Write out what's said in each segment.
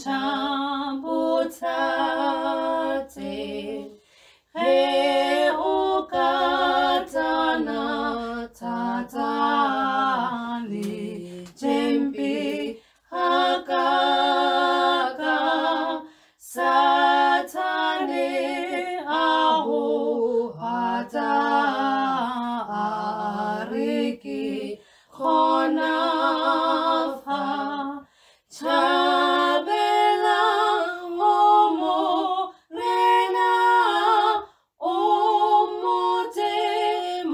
bontšha bohlatse. Ge o katana thata le tše mpe gakaaka, Sathane a go hata a re ke gona fa. Tšhabela go Morena, o motse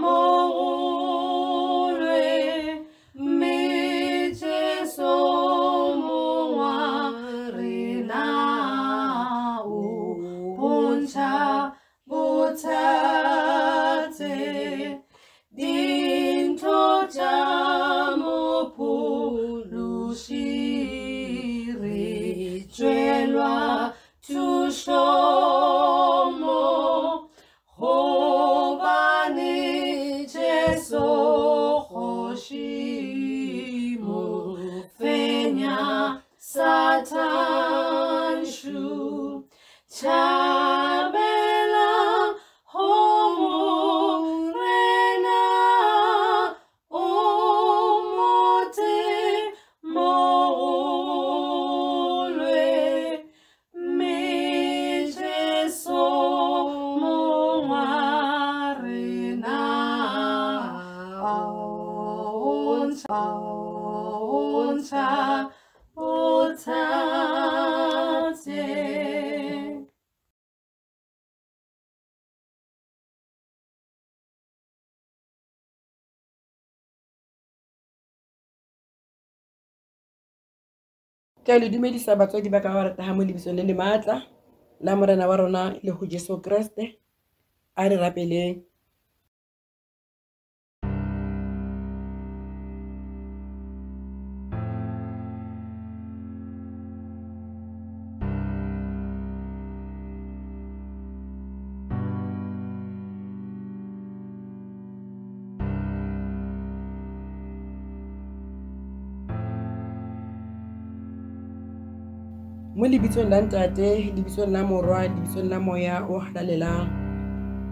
mogolwe, mme Jesu mong wa rena o bontšha bohlatse. Dintho tša Mophološi re tšwelwa thušo mo, gobane Jesu Kgoši mo fenya Satanšu. Tšhabela go Morena, o motse mogolwe, mme Jesu mong wa rena o bontšha bohlatse. Ke a le dumedisa batswadi ba ka ba rataga mo lebitsong le le maatla la Morena wa rona le go Jesu Kriste. A re rapeleng. Mo lebitsong la Ntate, lebitsong la Morwa, lebitsong la Moya o Halalelang.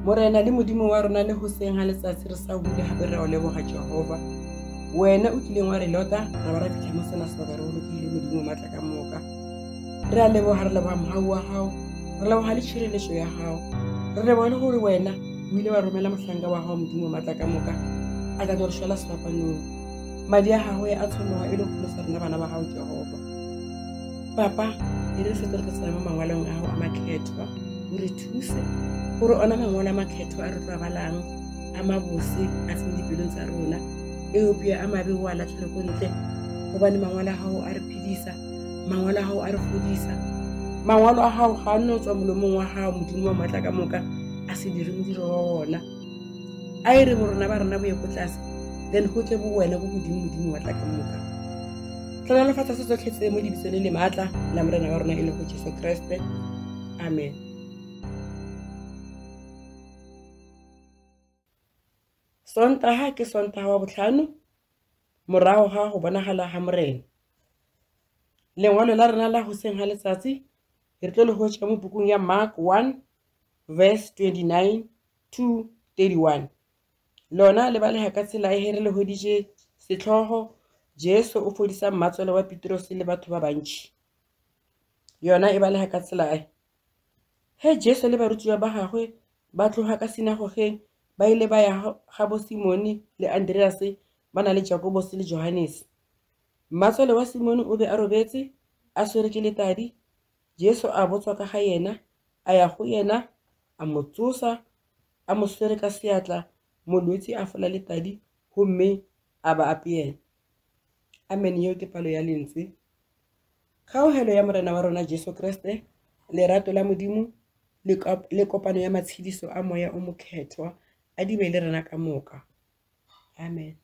Morena le Modimo wa rona le hoseng ha letsatsi re sa hule hape re a o leboga Jehova. Wena o kileng wa re lota ra ba ra fitlha mo sena sebaka re bolokile Modimo matla ka moka. Re a leboga re leboga mohau wa gago, re leboga le tšhireletšo ya gago. Re leboga le gore wena o ile wa romela mohlanka wa gago Modimo matla ka moka a tla tlo re šwela sefapanong. Madi a gagwe a tshologa e le go pholosa rena bana ba gago Jehova. Papa, e re fete re tlo tsena mo mangwalong a gago a makgethwa, o re thuse gore ona mangwalo a makgethwa a re tlo a balang a mabose a tsene dipelong tsa rona, eupša a mabe o a latlhele ko ntle, gobane mangwalo a gago a re phedisa, mangwalo a gago a re fodisa, mangwalo a gago ga a no tswa molomong wa gago Modimo wa maatla ka moka a se dire modiro wa ona. A e re borona ba rena bo ye ko tlase, then go tle bo wena bo godimo Modimo wa tla ka moka. Tlhonolofatsa se tsotlhe tse mo lebitsong le le maatla la Morena wa rona e lego Jesu Kriste. Amen. Sontaga ke Sontaga wa bohlano morago ga go bonagala ga Morena. Lengwalo la rena la goseng ga letsatsi re tlo le hwetša mo pukung ya Mark 1 verse 29 to 31. Lona le balega ka tsela e re le hweditše sehlogo Jesu o fodisa mmatswale wa Petrose le batho ba bantši. Yona e balega ka tsela e. Ge Jesu le barutiwa ba gagwe ba tloga ka sinagogeng ba ile ba ya ga bo Simone le Andrease ba na le Jakobose le Johanese. Mmatswale wa Simone o be a robetse a swere ke letadi. Jesu a botswa ka ga yena, a ya go yena, a mo tsosa, a mo swere ka seatla, molwetši a fola letadi gomme a ba apeela. Amen. Yeo ke palo ya lentswe. Kgaogelo ya Morena wa rona Jesu Kriste, lerato la Modimo le kopano ya matshediso a Moya o Mokhethwa a di be le rena ka moka. Amen.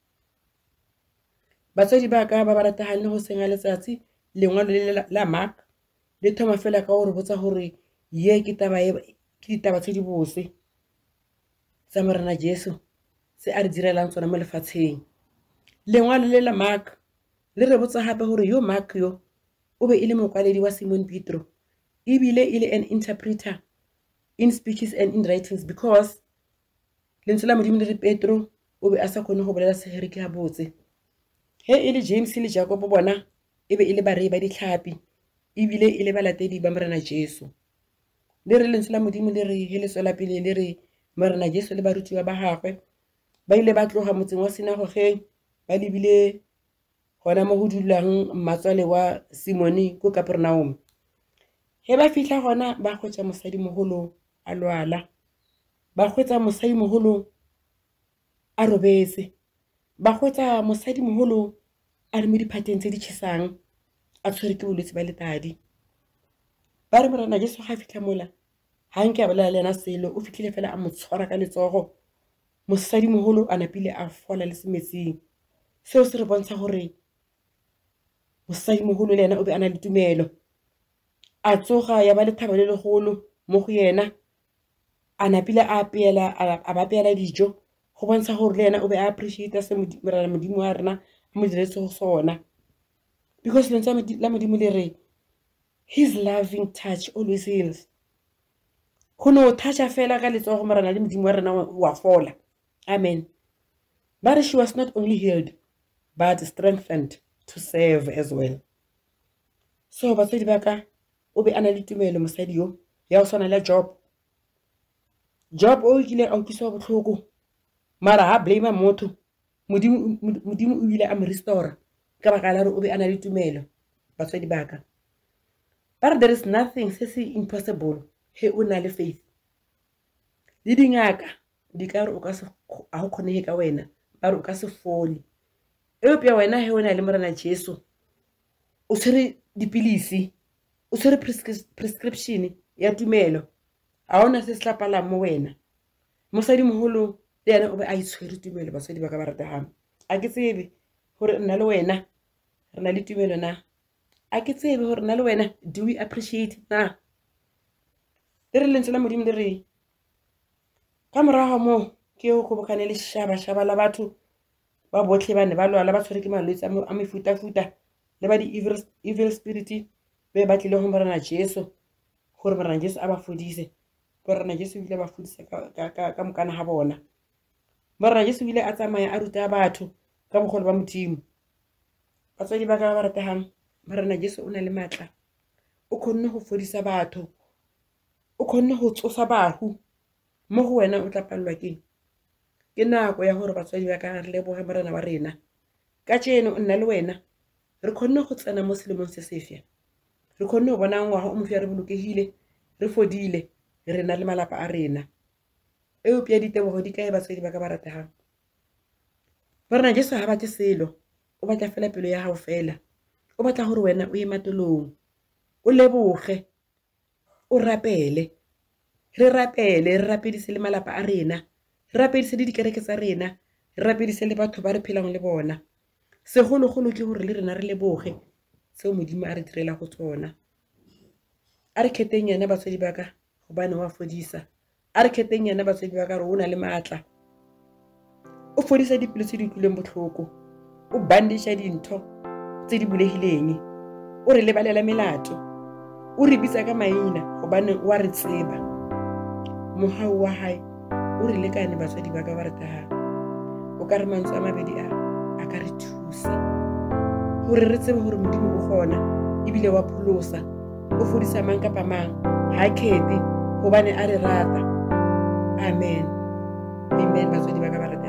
Batswadi ba ka ba ba rategang le go seng ga letsatsi, lengwalo le la Mark le thoma fela ka gore botsa gore ye ke taba ye ke ditaba tse di bose tsa Morena Jesu tse a re direlang tsona mo lefatsheng. Lengwalo le la Mark le re botsa gape gore yo Mark yo o be e le mokwaledi wa Simon Petro ebile e le an interpreter in speeches and in writings because lentswe la Modimo le re Petro o be a sa kgone go bolela Segerike gabotse. Ge e le James le Jakobo bona e be e le barei ba dihlapi ebile e le balatedi ba Morena Jesu. Le re lentswe la Modimo le re ge le tswela pele le re Morena Jesu le barutiwa ba gagwe ba ile ba tloga motseng wa sinagogeng ba lebile gona mo go dulang mmatswale wa Simone ko Kapernaum. Ge ba fihla gona ba hwetša mosadimogolo a lwala, ba hwetša mosadimogolo a robetse, ba hwetša mosadimogolo a le mo diphateng tse di tšhesang a tshwere ke bolwetse ba letadi. Ba re Morena Jesu ga a fitlha mola ga nke a bolela le yena selo, o fitlhile fela a mo tshwara ka letsogo, mosadimogolo a napile a fola le semetsing. Seo se re bontsha gore mosadimogolo le yena o be a na le tumelo. A tsoga ya ba lethabo le legolo mo go yena, a napile a apeela a ba apeela dijo go bontsha gore le yena o be a appreciate se Morena Modimo wa rena a mo diretse go sona. Because lentswe la Modimo le re his loving touch always heals. Go no toucha fela ka letsogo Morena le Modimo wa rena wa fola. Amen. Ba re she was not only healed but strengthened to serve as well. So batswadi ba ka o be a na le tumelo mosadi yo ya go swana le Job. Job o kile a utlwisiwa botlhoko mara ha blame motho, Modimo Modimo o ile a mo restore ka baka la gore o be a na le tumelo. Batswadi ba ka ba re there is nothing se se impossible he o na le faith. Le dingaka di ka re o ka se a go kgonege ka wena, ba re o ka se fole, eupša wena he o na le Morena Jesu o tshwere dipilisi, o tshwere prescription ya tumelo, ga ona se se tla palang mo wena. Mosadimogolo le yena o be a itshwere tumelo. Basadi ba ka ba rategang, a ke tsebe gore nna le wena re na le tumelo na? A ke tsebe gore nna le wena do we appreciate na? Le re lentswe la Modimo le re ka morago ga moo ke go kgobokane lešabašaba la batho ba botlhe ba ne ba lwala ba tshwere ke malwetse a mefutafuta le ba di-evil spirit be ba tlile go Morena Jesu gore Morena Jesu a ba fodise. Morena Jesu o ile a ba fodisa ka mokana ga bona. Morena Jesu o ile a tsamaya a ruta batho ka bogolo ba Modimo. Batswadi ba ka ba ba rategang, Morena Jesu o na le maatla, o kgonne go fodisa batho, o kgonne go tsosa bahu. Mo go wena o tla palelwa keng? Ke nako ya gore batswadi ba ka re leboge Morena wa rena. Ka tšeno nna le wena re kgonne go tsena mo selemong se sefša, re kgonne go bona ngwaga o mofša re bolokegile, re fodile, re na le malapa a rena. Eupša ditebogo di kae batswadi ba ka ba rategang? Morena Jesu ga batle selo, o batla fela pelo ya gago fela. O batla gore wena o ye matolong, o leboge, o rapele, re rapele, re rapedise le malapa a rena, re rapedise le dikereke tsa rena, re rapedise le batho ba re phelang le bona. Segologolo ke gore le rena re leboge seo Modimo a re direla go tsona. A re kgetheng yena batswadi ba ka gobane wa fodisa. A re kgetheng yena batswadi ba ka gore o na le maatla, o fodisa dipelo tse di utlwileng botlhoko, o bandisha dintho tse di bulegileng, o re lebalela melato, o re bitsa ka maina gobane o a re tseba. Mogau wa hae o re lekane batswadi ba ka ba rategang. O ka re mantswe a mabedi a a ka re thusa gore re tsebe gore Modimo o gona ebile wa pholosa, o fodisa mang kapa mang, ga a kgethe gobane a re rata. Amen, amen batswadi ba ka ba rategang.